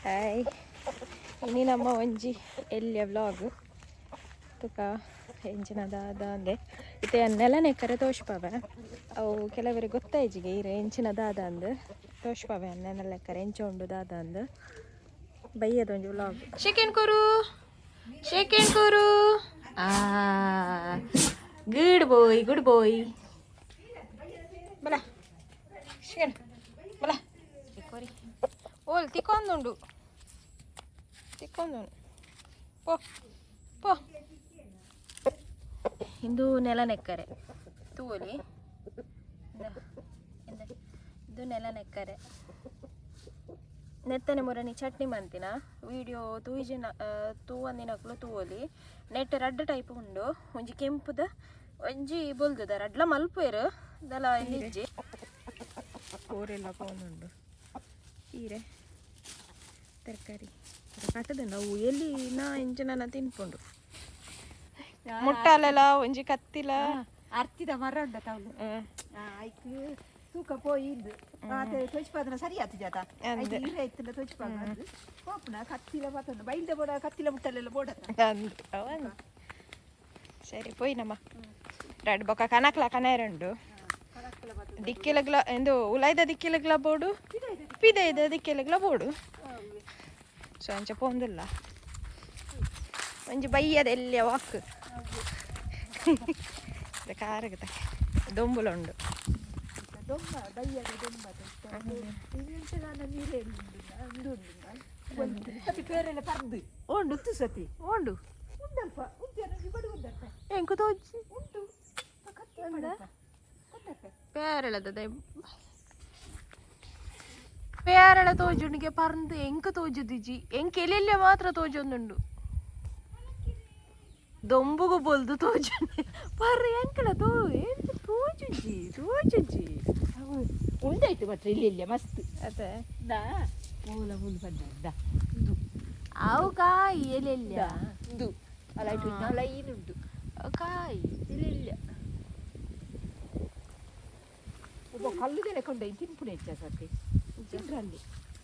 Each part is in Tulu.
ಹಾಯ್, ಇನಿ ನಮ್ಮ ಒಂಜಿ ಎಲ್ಯ ವ್ಲಾಗ್ ತುಕ ಎಂಚಿನ ದಾದ ಅಂದೆ. ಇತ್ತೆ ನೆಲನೆ ಕರೆ ತೋಷ್ಪವೆ. ಅವು ಕೆಲವರಿಗೆ ಗೊತ್ತಾಯ್ಜಿಗೆ ಇರೆ ಎಂಚಿನ ದಾದ ಅಂದ್. ತೋಷ್ಪವೆ ನೆಲಕರೆ ಎಂಚ ಉಂಡು ದಾದ ಅಂದ್. ಬಯ್ಯದ ಒಂಜಿ ವ್ಲಾಗ್. ಶೇಕೆನ್ ಕೊರು, ಶೇಕೆನ್ ಕೊರು. ಆ ಗುಡ್ ಬಾಯ್, ಗುಡ್ ಬಾಯ್. ಬಲ ಶೇಕೆನ್ ಬಲ ಕೊರಿ. ಓಲ್ ತಿಕ್ಕೊಂದುಂಡು, ತಿಕ್ಕೊಂದುಂಡು. ಪೋ ಪೋ. ಇಂದು ನೆಲನೆಕ್ಕರೆ ತೂವೊಲಿ. ಇಂದ, ಇದು ನೆಲನೆಕ್ಕರೆ. ನೆತ್ತನೆ ಮುರಣಿ ಚಟ್ನಿ ಮಂತಿನ ವಿಡಿಯೋ ತೂಯಿಜಿನ ತೂವಂದಿನಕ್ಲು ತೂವೊಲಿ. ನೆಟ್ ರಡ್ಡ್ ಟೈಪ್ ಉಂಡು, ಒಂಜಿ ಕೆಂಪುದ, ಒಂಜಿ ಬೊಲ್ದುದ. ರಡ್ಲ ಮಲ್ಪುವೆರ್ ದಲ ಇಜ್ಜಿ. ಕೋರೆಲ್ಲ ಪೋನುಂಡು. ಹೀರೆ ತರಕಾರಿ ಕಟ್ಟದುಂಡು. ಅವು ಎಲ್ಲಿ ನಾ ಇಂಚಿನ ತಿನ್ಪುಂಡು. ಮುಟ್ಟಾಲೆಲ ಒಂಜಿ ಕತ್ತಿಲ. ಅರ್ತಿದ ಮರ ಉಂಡ ತೌಲು. ಐಕ್ ತೂಕ ಪೋಯಿಂದು ಆತೆ ತೊಚ್ಪಾದನ ಸರಿ ಆತು ಜಾತ. ಅಂದ್. ಐಕ್ ಇರೆ ಇತ್ತಂಡ ತೊಚ್ಪಾದ ಪೋಪುನ ಕತ್ತಿಲ ಪತ್ತೊಂದು ಬೈಲ್ದ ಬೋಡ ಕತ್ತಿಲ ಮುಟ್ಟಲೆಲ್ಲ ಬೋಡತ್ತ. ಅಂದ್, ಅವಂದ್. ಸರಿ ಪೋಯಿನಮ್ಮ ರಡ್ಡ್ ಬೊಕ್ಕ ಕನಕ್ಲ ಕನೇರುಂಡು. ದಿಕ್ಕೆಲಗ್ಲ ಎಂದು ಉಲಾಯ್ದ ದಿಕ್ಕೆಲಗ್ಲ ಬೋಡು, ಪಿದೈದ ದಿಕ್ಕೆಲಗ್ಲ ಬೋಡು. ಸೊ ಅಂಚ ಪೋಂದುಲ್ಲ. ಒಂಜಿ ಬಯ್ಯದ ಎಲ್ಲಿಯ ವಾಕ್. ಕಾರಗತ ದೊಂಬುಲ ಉಂಡು. ದೊಮ್ಮ ಬಯ್ಯದ ದೊಮ್ಮ ನೀರೇ ಉಂಡು ಉಂಡು ಸತಿ ಪೇರೆಲ್ಲ ಪರ್ದು. ಉಂಡು. ಉಂಟು ಸತಿ. ಉಂಡು. ಉಂಡಲ್ಪ ಉಂಟು ಬಡು ಉಂಡಲ್ಪ. ಎಂಕು ತೋಜಿ. ಉಂಟು ಕತ್ತಿ ಪಡಪ್ಪ ಕೊತ್ತಪ್ಪ. ಪೇರಳದ ಪೇರಳ ತೋಜುಂಡಿಗೆ ಪರ್ಂದು. ಎಂಕ್ ತೋಜುದಿಜಿ. ಎಂಕ್ ಎಲ್ಲೆಲ್ಲ ಮಾತ್ರ ತೋಜೊಂದುಂಡು. ದೊಂಬುಗು ಬೊಲ್ದು ತೋಜುಂಡು. ಪರ್ ಎಂಕಲ ತೋ ಎಂಕ್ ತೋಜುಜಿ, ತೋಜುಜಿ. ಉಂಡಾಯ್ತು ಮಾತ್ರ ಇಲ್ಲಿ ಇಲ್ಲ ಮಸ್ತ್. ಅದೇ. ನಾ ಮೂಲ ಮುಳ್ಳು ಬಂದ ಉಂದು. ಅವು ಕಾಯಿ ಎಲ್ಲೆಲ್ಲ. ಉಂದು ಅಲ್ಲ, ಇಟ್ಟು ಲೈನ್ ಉಂಟು. ಅವು ಕಾಯಿ. ಇಲ್ಲ ಇಲ್ಲ, ಒಬ್ಬ ಕಲ್ಲುದೆಲೆ ಕೊಂಡ ತಿನ್ಪುಣೆ ಹೆಚ್ಚ ಸತಿ ತಿನ್ರಲ್ಲಿ.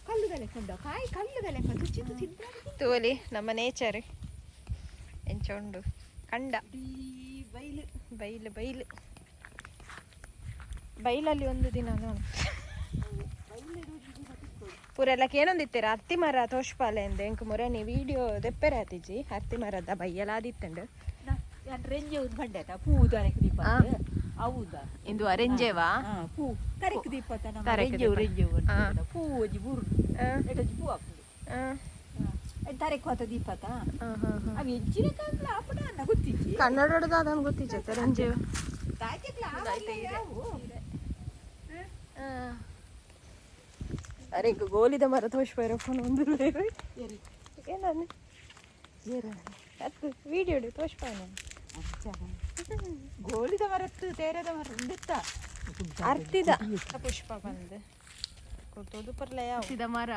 ಕಲ್ಲುದೆಲೆ ಕೊಂಡ ಕಾಯಿ ಕಲ್ಲುದೆಲೆ ತುಚ್ಚಿದ್ದು ತಿನ್ರಲ್ಲಿ. ತೋಲಿ ನಮ್ಮ ನೇಚರ್ ಎಂಚ ಉಂಡು. ಕಂಡ. ಇಡೀ ಬೈಲು. ಬೈಲು ಬೈಲು. ಬೈಲಲ್ಲಿ ಒಂದು ದಿನ ನೋಡು. ಪೂರೆಲ್ಲ ಕೇನೊಂದಿತ್ತೀರ ಅತ್ತಿ ಮರ ತೋಷ್ಪಾಲೆ ಎಂದ. ಎಂಕ್ ಮುರಣಿ ವಿಡಿಯೋ ದೆಪ್ಪೆರೆ ಆತಿಜಿ. ಅತ್ತಿ ಮರದ ಬಯ್ಯಲಾದಿತ್ತುಂಡು. ಯಾನ್ ರೆಂಜೆ ಒಂದು ಬಂಡೆ ಪೂ ತರಕ್ ದೀಪ ಹೌದಾ? ಇಂದು ಅರೆಂಜೇವಾ? ಪೂ ತರಕ್ ದೀಪ ನಮ್ಮ. ತರಕ್ ರೆಂಜೆವು. ದೀಪ. ರೆಂಜೆವು ಪೂ ಒಂಜಿ ಬೂರು ಎಟೊಂಜಿ ಪೂ ಹಾಕುದು. ತರಕ್ ಹೋತ ದೀಪತ ಅವು ಎಂಚಿನ ಕಾಂದ್ಲ ಆಪುಣ ಅನ್ನ ಗೊತ್ತಿಜ್ಜಿ. ಕನ್ನಡದ ಅದನ್ನು ಗೊತ್ತಿಜ್ಜ ರಂಜೇವ್. ದಾಯ್ತೆಗ್ಲ ಆವಲ್ಲ ಯಾವು. ಅರೆ ಇಂಕ್ ಗೋಲಿದ ಮರ ತೋಷ್ಪೈರ ಫೋನ್ ಒಂದು. ಏನಾನು ಅತ್ತು ವಿಡಿಯೋ ತೋಷ್ಪಾಯ. ಗೋಲಿದ ಮರತ್ತು ತೇರದ ಮರ ಉಂಡೆತ್ತ. ಅರ್ತಿದ ಪುಷ್ಪ ಬಂದು ಕೊಟ್ಟೋದು ಪರ್ಲ ಯಾವ ಅರ್ತಿದ ಮರ.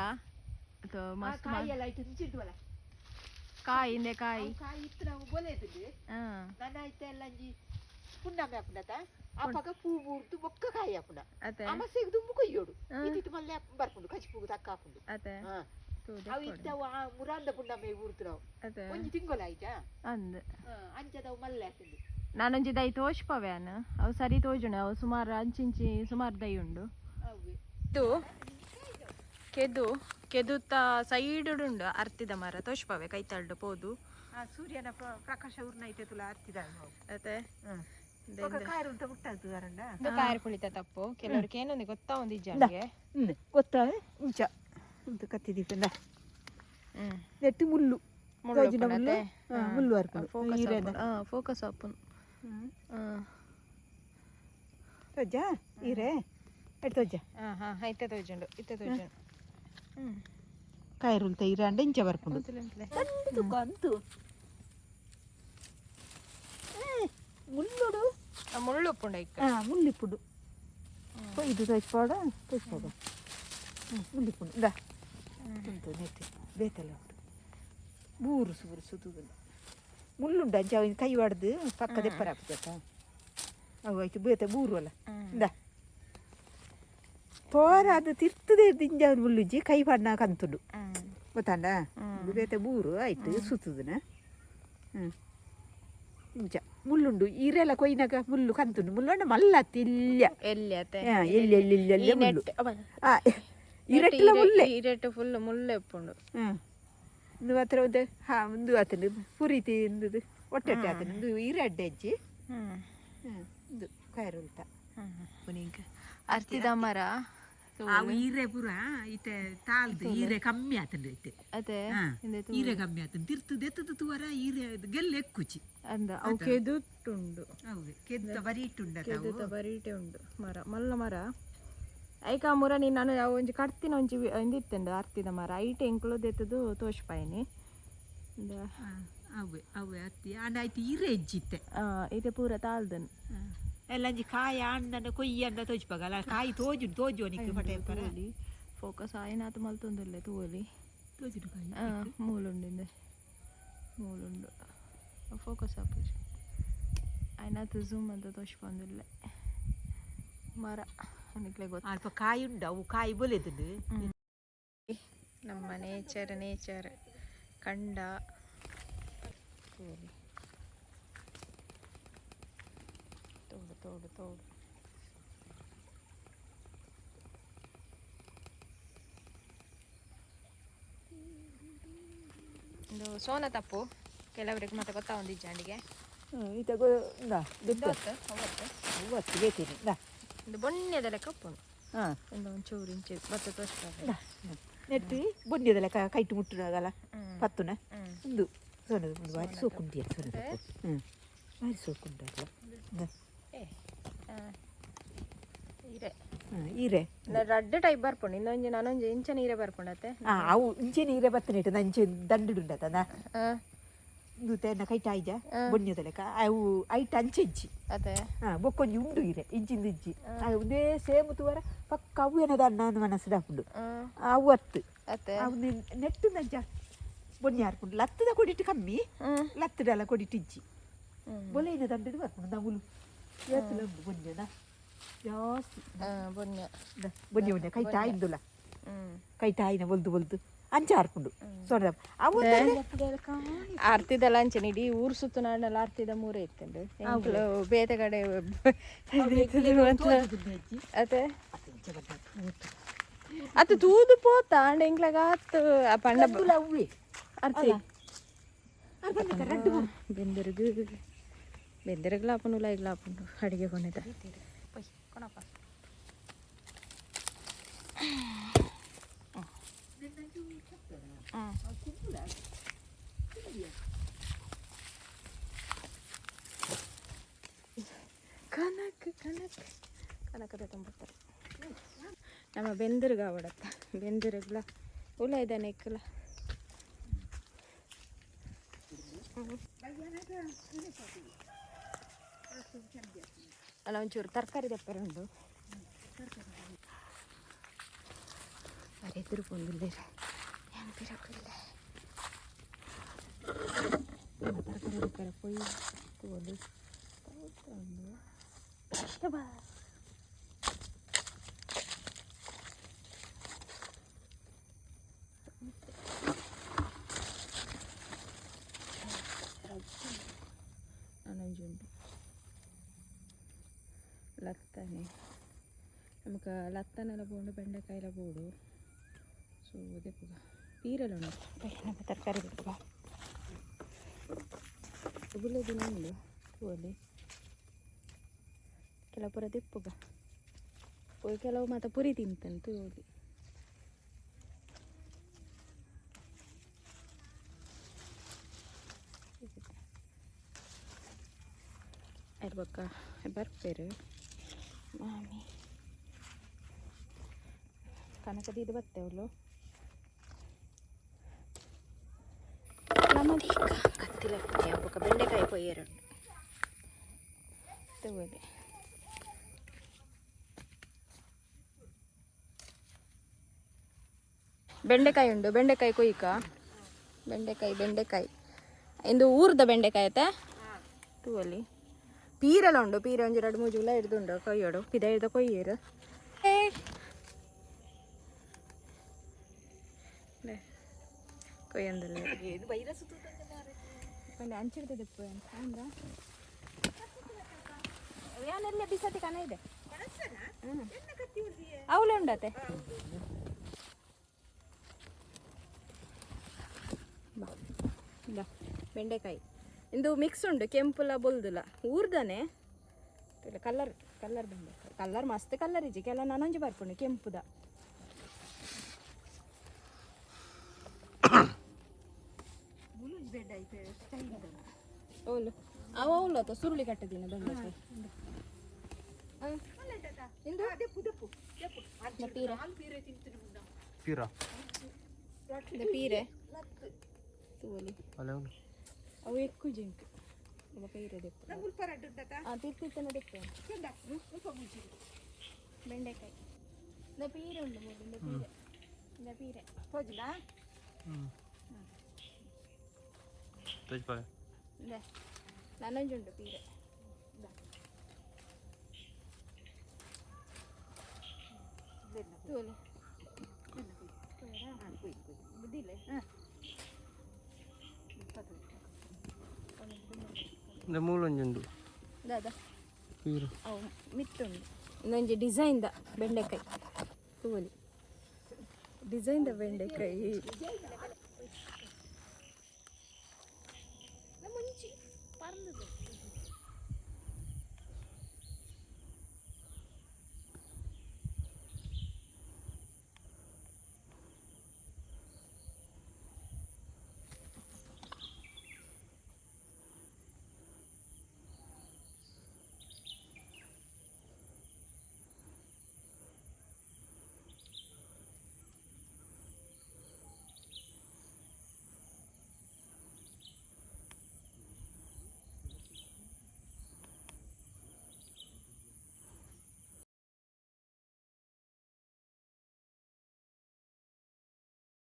ಮಸ್ತ್. ಕಾಯಿ ಎಲ್ಲ ಇಟ್ಟು ರುಚಿಡ್ವಲ್ಲ. ಕಾಯಿ ಇಂದೆ ಕಾಯಿ. ಕಾಯಿ ಇತ್ತು ನಾವು ಬೋಲೆ ನನ್ನ ಐತೆ ಎಲ್ಲ ಅಂಜಿ ಪುಣ್ಣಮೆ ಆಪುಂಡತ. ಅಪಗ ಪೂ ಬೂರ್ದು ಬೊಕ್ಕ ಕಾಯಿ ಆಪುಂಡ. ಅತೆ. ಅಮಸೆಗ್ ದುಂಬು ಕೊಯ್ಯೋಡು. ಇತ್ತಿತ್ತು ಮಲ್ಲೆ ಬರ್ಪುಂಡು ಕಚಿಪುಗು ತಕ್ಕ ಆಪುಂಡು. ಅತೆ. ಅವು ಇತ್ತವು ಆ ಮುರಾಂದ ಪುಣ್ಣಮೆ ಬೂರ್ತು ನಾವು. ಅತೆ. ಒಂಜಿ ತಿಂಗೊಲ ಆಯ್ತಾ. ಅಂದ್. ಅಂಚದವು ಮಲ್ಲೆ ಆತುಂಡು. ನಾನೊಂಜಿ ದೈ ತೋಷ್ಪವೆ ಅನ್. ಅವು ಸರಿ ತೋಜುಂಡು. ಅವು ಸುಮಾರು ಅಂಚಿಂಚಿ ಸುಮಾರು ದೈ ಉಂಡು. ಅವು ಇದು ಕೆದು. ಕೆದುತ್ತ ಸೈಡ್ ಉಂಡು ಅರ್ತಿದ ಮರ. ತೋಷ್ಪವೆ ಕೈತಲ್ಡು ಪೋದು. ಆ ಸೂರ್ಯನ ಪ್ರಕಾಶ ಊರ್ನ ಐತೆ ತುಲ ಅರ್ತಿದ. ಅತೆ. ಬೊಕ್ಕ ಕಾಯರ್ ಉಂಟ ಮುಟ್ಟಾಗ್ತದೆ ಅರಂಡ. ಇದು ಕಾಯರ್ ಪುಳಿತ ತಪ್ಪು. ಕೆಲವ್ರಿಗೆ ಏನೊಂದು ಗೊತ್ತಾ ಒಂದು ಇಜ್ಜಾಂಗೆ. ಹ್ಮ್ ಗೊತ್ತಾ ಇಂಚ ಉಂಟು ಕತ್ತಿ ದೀಪಂದ. ಹ್ಮ್. ನೆಟ್ಟು ಮುಳ್ಳು. ಮುಳ್ಳು. ತೋಜಿನ ಮುಳ್ಳು. ಉಪ್ಪುಂಡತೆ? ಹಾ, ಮುಳ್ಳು ಅರ್ಪುಂಡು. ಫೋಕಸ್. ಈರೆದ. ಫೋಕಸ್ ಆಪುನ್. ತೋಜ ಈರೆ ಎಡ್ ತೋಜ. ಹಾ ಹಾ, ಇತ್ತೆ ತೋಜುಂಡು, ಇತ್ತೆ ತೋಜುಂಡು. ಹ್ಮ್. ಕಾಯರುಲ್ತ ಇರಾಂಡ ಇಂಚ ಬರ್ಪುಂಡು. ಉಂತುಲೆ, ಉಂತುಲೆ. ತುಕ್ಕ ಅಂತು ಮುಳ್ಳುಡು. ಆ ಮುಳ್ಳು ಉಪ್ಪುಂಡು ಐಕ್. ಹಾ, ಮುಳ್ಳಿಪ್ಪುಂಡು. ಇದು ತೋಚ್ಪಾಡ ತೋಚ್ಪಾಡ. ಮುಳ್ಳಿಪ್ಪುಂಡು ಇಂದಾ ಉಂಟು ನೆಟ್ಟು ಬೇತೆಲ್ಲ ಉಂಟು. ಬೂರುಸು ಬೂರುಸು ತೂದುಂಡು. ಮುಳ್ಳುಂಡು ಅಂಚ ಅವಿನ ಕೈ ಹೊಡ್ದು ಪಕ್ಕ ದೆಪ್ಪರ ಹಾಕುದತ್ತ. ಅವು ಆಯ್ತು ಬೇತೆ ಬೂರು ಅಲ್ಲ. ಇಂದಾ ತೋರ ಅದು ತಿರ್ತದೆ ದಿಂಜ ಮುಳ್ಳುಜ್ಜಿ ಕೈ ಪಾಡ್ನ ಕಂತುಂಡು. ಹ್ಮ್. ಗೊತ್ತಾಂಡ ಬೇತೆ ಬೂರು ಆಯ್ತು ಸುತ್ತುದನ. ಹ್ಞೂ, ಇಂಚ ಮುಳ್ಳುಂಡು. ಈರೆಲ್ಲ ಕೊಯ್ನಾಗ ಮುಳ್ಳು ಕಂತುಂಡು. ಮುಳ್ಳು ಅಂಡ ಮಲ್ಲ ತಿಲ್ಯ. ಎಲ್ಲಿ ಅತ್ತೆ? ಎಲ್ಲಿ ಎಲ್ಲಿ ಎಲ್ಲಿ ಎಲ್ಲಿ ಮುಳ್ಳು. ಇರಟ್ಟಲ ಮುಳ್ಳೆ. ಇರೆಟ್ ಫುಲ್ ಮುಳ್ಳೆ ಉಪ್ಪುಂಡು. ಹಾಂ, ಇಂದು ಮಾತ್ರ ಒಂದು ಹಾ ಒಂದು ಆತಂಡು ಪುರಿತಿ ಇಂದದು ಒಟ್ಟೆ ಆತಂಡು. ಇಂದು ಈರೆ ಅಡ್ಡೆ ಅಜ್ಜಿ. ಹಾಂ, ಇಂದು ಕಾಯರುಲ್ತ. ಅರ್ತಿದ ಮರ. ಅವು ಈರೆ ಪೂರ ಇತ್ತೆ ತಾಳ್ದು ಈರೆ ಕಮ್ಮಿ ಆತಂಡು ಇತ್ತೆ. ಅದೇ. ಈರೆ ಕಮ್ಮಿ ಆತಂಡು. ತಿರ್ತು ದೆತ್ತದ ತೂವರ ಈರೆ ಗೆಲ್ಲೆ ಎಕ್ಕುಚಿ. ಅಂದ ಅವು ಕೆದುಟ್ಟುಂಡು. ಹೌದು, ಕೆದ್ದ ಬರೀ ಇಟ್ಟುಂಡ. ಕೆದುತ ಬರೀಟೆ ಉಂಡು ಮರ, ಮಲ್ಲ ಮರ. ಐಕ ಮುರ ನೀನು ನಾನು ಅವು ಒಂಜಿ ಕಡ್ತಿನ ಒಂಜಿ ಇಂದಿತ್ತುಂಡು ಅರ್ತಿದ ಮರ. ಐಟ್ ಎಂಕುಲು ದೆತ್ತದು ತೋಷ್ಪಾಯಿನಿ. ಅವೇ ಅವೇ ಅತ್ತಿ ಆಂಡ ಆಯ್ತು ಈರೆ ಹೆಜ್ಜಿತ್ತೆ. ಇದೆ ಪೂರ ತಾಳ್ದನ್. ಎಲ್ಲ ಒಂಜಿ ಕಾಯಿ ಆಂಡನ ಕೊಯ್ಯಿ ಅಂಡ ತೋಜ್ಪಾಗಲ್ಲ. ಕಾಯಿ ತೋಜು ತೋಜು ನಿಕ್ಕು ಪಟೆ ಪರ. ಫೋಕಸ್ ಆಯ್ನಾತ್ ಮಲ್ತೊಂದುಲ್ಲೆ ತೂವಲಿ. ತೋಜುಡು ಕಾಯಿ. ಮೂಲುಂಡು, ಮೂಲುಂಡು. ಫೋಕಸ್ ಆಪುಜಿ ಆಯ್ನಾತ್ ಝೂಮ್ ಅಂತ ತೋಷ್ಪೊಂದುಲ್ಲೆ ಮರ ನಿಕ್ಲೆ ಗೊತ್ತು. ಅಲ್ಪ ಕಾಯಿ ಉಂಡು, ಅವು ಕಾಯಿ ಬೊಲೆದುಂಡು. ನಮ್ಮ ನೇಚರ್ ನೇಚರ್ ಕಂಡ ತೋಲಿ ತೋಡು ತೋಡು ತೋಡು. ಇದು ಸೋನ ತಪ್ಪು ಕೆಲವರಿಗೆ ಮತ್ತೆ ಗೊತ್ತಾ ಇಜ್ಜಾಂಡಿಗೆ. ಈತ ಅವತ್ತು ಬೇತೀನಿ. ಇದು ಬೊಣ್ಣೆದ ಲೆಕ್ಕ ಉಪ್ಪುಂಡು. ಹಾಂ. ಒಂದು ಒಂಚೂರು ಇಂಚು ಬತ್ತ ತೋರಿಸ್ತಾರೆ. ನೆಟ್ಟಿ ಬೊಂಡ್ಯದ ಲೆಕ್ಕ ಕೈಟು ಮುಟ್ಟುನಾಗಲ್ಲ ಪತ್ತುನ. ಒಂದು ಸೋನದ ಒಂದು ಬಾರಿ ಸೋಕುಂಡಿಯ ಸೋನದ. ಹ್ಞೂ, ಬಾರಿ ಸೋಕುಂಡಲ್ಲ. ಏ ಈರೆ. ಹಾಂ, ಈರೆ. ರಡ್ಡ್ ಟೈಪ್ ಬರ್ಪುಂಡು. ಇನ್ನೊಂಜಿ ನಾನೊಂಜಿ ಇಂಚನ ಈರೆ ಬರ್ಪುಂಡತ್ತೆ. ಹಾಂ, ಅವು ಇಂಚೆನೆ ಈರೆ ಬತ್ತನೇಟು ನಂಚೆ ದಂಡುಂಡತನ. ಇಂದು ತೇನ ಕೈಟ ಆಯ್ಜ ಬೊಣ್ಯದ ಲೆಕ್ಕ ಅವು ಐಟ್ ಅಂಚೆಂಚಿ. ಅದೇ. ಹಾಂ, ಬೊಕ್ಕೊಂಜಿ ಉಂಡು ಈರೆ ಇಂಚಿಂದು ಇಂಚಿ. ಒಂದೇ ಸೇಮ್ ತೂವರ ಪಕ್ಕ ಅವು ಏನದ ಅನ್ನ ಮನಸ್ಸು ಹಾಪುಂಡು. ಅವು ಅತ್ತು. ಅತ್ತೆ. ಅವು ನೆಟ್ಟು ನಂಚ ಬೊಣ್ಯ ಹಾರ್ಪುಂಡು. ಲತ್ತದ ಕೊಡಿಟ್ಟು ಕಮ್ಮಿ, ಲತ್ತದಲ್ಲ ಕೊಡಿಟ್ಟು ಇಜ್ಜಿ. ಬೊಲೆಯಿನ ದಂಡದು ಬರ್ಪುಂಡು. ನವುಲು ಏತುಲ ಉಂಡು ಬೊಣ್ಯನ ಜಾಸ್ತಿ. ಬೊನ್ಯ. ಬೊಣ್ಯ ಬೊಣ್ಯ ಕೈಟ ಆಯಿಂದುಲ. ಕೈಟ ಆಯಿನ ಬೊಲ್ದು ಬೊಲ್ದು ಅಂಚ ಹಾರ್ಪುಂಡು ಸೊಡ ಅವು. ಆರ್ತಿದಲ್ಲ ಅಂಚನೆ ಇಡೀ ಊರು ಸುತ್ತು ನಾಡಲ್ಲ ಆರ್ತಿದ ಮೂರೇ ಇತ್ತುಂಡು. ಎಂಕುಲು ಬೇತೆ ಕಡೆ ಅದೇ ಅತ್ತು ತೂದು ಪೋತ ಅಂಡ ಎಂಕ್ಲಾಗ ಆತು ಆ ಪಂಡ. ಅವೇ. ಅರ್ತಿ ಬೆಂದರ್ಗು ಬೆಂದರ್ಗ್ಲ ಆಪುಂಡು, ಇಗ್ಲ ಆಪುಂಡು. ಅಡಿಗೆ ಕೊನೆದ ಕೊಣಪ್ಪ. ಕನಕ್ ಕನಕ್ ಕನಕದ ತುಂಬಿರ್ತಾರೆ ನಮ್ಮ ಬೆಂದರ್ಗ ಅವಡತ್ತ ಬೆಂದರ್ಗ್ಲ ಉಲ ಇದ್ದಾನೆ ಇಕ್ಕಲ. ಅಲ್ಲ, ಒಂಚೂರು ತರಕಾರಿ ದಪ್ಪರೆ ಉಂಡು. ಅರೆ ಎದುರು ಪೊಂದುಲ್ಲೇರು ಏನು ಪಿರಕಿಲ್ಲ. ತರಕಾರಿ ದಪ್ಪರೆ ಪೊಯ್ ತಗೋದು ಉಂಡು. ಬಾ. ನಾನೊಂಜಿ ಉಂಡು ಲತ್ತನೆ. ನಮಕ್ ಲತ್ತನೆಲ್ಲ ಬೋಂಡು, ಬೆಂಡೆಕಾಯಿಲ ಬೋಡು. ಸೊ ದೆಪ್ಪುಗ ಪೀರೆಲ ಉಂಡು. ನಮ್ಮ ತರಕಾರಿ ದೆಪ್ಪುಗ ದಿನ ಉಂಡು ತೂವಲ್ಲಿ. ಕೆಲವು ಪೂರ ದೆಪ್ಪುಗ ಪೋಯಿ, ಕೆಲವು ಮಾತ ಪುರಿ ತಿಂತೇನೆ ತೂವಲ್ಲಿ. ಬೊಕ್ಕ ಬರ್ಪೇರು ಮಾಮಿ ಕನಕದ ಇದು ಬತ್ತೇವಳು ನಮ್ಮದು. ಕತ್ತಿಲ ಬೊಕ್ಕ ಬೆಂಡೆಕಾಯಿ ಕೊಯ್ಯರು ತಗೋಲಿ. ಬೆಂಡೆಕಾಯಿ ಉಂಡು, ಬೆಂಡೆಕಾಯಿ ಕೊಯ್ಕ. ಬೆಂಡೆಕಾಯಿ ಬೆಂಡೆಕಾಯಿ ಇಂದು ಊರ್ದ ಬೆಂಡೆಕಾಯಿ ಆಯ್ತಾ ತೂವಲ್ಲಿ. ಪೀರೆಲ್ಲ ಉಂಡು. ಪೀರೆ ಒಂಜಿ ಎರಡು ಮೂಜಿ ಉಲ ಹಿಡ್ದುಂಡು ಕೊಯ್ಯೋಡು. ಪಿದ ಹಿಡ್ದು ಕೊಯ್ಯರು. ಕೊಯ್ಯೊಂದುಲ್ಲೆ. ಏನು ವೈರಸ್ ತೂತಂದೆ ಮಾರ್ರೆ. ಪಂಡ ಅಂಚಿಡ್ದು ದೆಪ್ಪು ಅಂದ ಯಾನೆಲ್ಲ ಬಿಸತಿ ಕನ ಇದೆ. ಎನ್ನ ಕತ್ತಿ ಉಳ್ದಿಯೇ? ಅವಲೇ ಉಂಡತೆ ಬಾ ಇಂದ ಬೆಂಡೆಕಾಯಿ ಇಂದು ಮಿಕ್ಸ್ ಉಂಡು, ಕೆಂಪುಲ ಬೊಲ್ದುಲ ಊರ್ದನೆ ಕಲರ್ ಕಲರ್ ಬೆಂಡೆಕಾಯಿ ಕಲರ್ ಮಸ್ತ್ ಕಲರ್ ಇಜ್ಜಿ ಕೆಲ ನಾನೊಂಜಿ ಬರ್ಪುಂಡು ಕೆಂಪುದ. ಮುಲುಜ್ ಬೆಂಡೆ ಐತೆ ಸ್ಟೈಲ್. ಓಲು ಅವ ಓಲು ಅತ್ತ ಸುರುಳಿ ಕಟ್ಟದಿನ ಬೆಂಡೆಕಾಯಿ ಇಂದು. ದೆಪ್ಪು ದೆಪ್ಪು ದೆಪ್ಪು. ಪೀರೆ. ನಾಲ್ ಪೀರೆ ತಿಂತೀನಿ ಮುನ್ನ. ಪೀರ. ಇಂದ ಪೀರೆ ತೂವಲಿ. ಅಲ್ಲೇ ಉಂಡು. ಅವು ఎక్కువ ಜಿಂಕ್ ಬೊಕ ಪೀರೆ ದೆಪ್ಪು. ಮುಲ್ಪ ರಡ್ಡು ಉಂಡತ? ಆ ತಿರ್ತಿತ್ತನ ದೆಪ್ಪು. ಚೆಂದ ಮುಲ್ಪ ಮುಂಚಿ. ಬೆಂಡೆಕಾಯಿ ಇಂದ ಪೀರೆ ಉಂಡು ಮೂರು. ಇಂದ ಪೀರೆ, ಇಂದ ಪೀರೆ. ತೋಜಿನಾ? ಹ್ಞೂ, ತೋಜ್ಪಾಲೆ. ಇಂದ ನನೊಂಜಿ ಉಂಡು ಪೀರೆ. ತೂವಲಿ. ಬುದ್ಧಿಲ್ಲ. ಇಂದ ಮೂಲೊಂಜಿ ಉಂಡು. ದಾದ? ಪೀರ. ಅವು ಮಿತ್ತುಂಡು. ಇನ್ನೊಂಜಿ ಡಿಸೈನ್ದ ಬೆಂಡೆಕಾಯಿ ತೂವಲಿ, ಡಿಸೈನ್ದ ಬೆಂಡೆಕಾಯಿ. ಮುಂಚಿ ಪರ್ಂದು.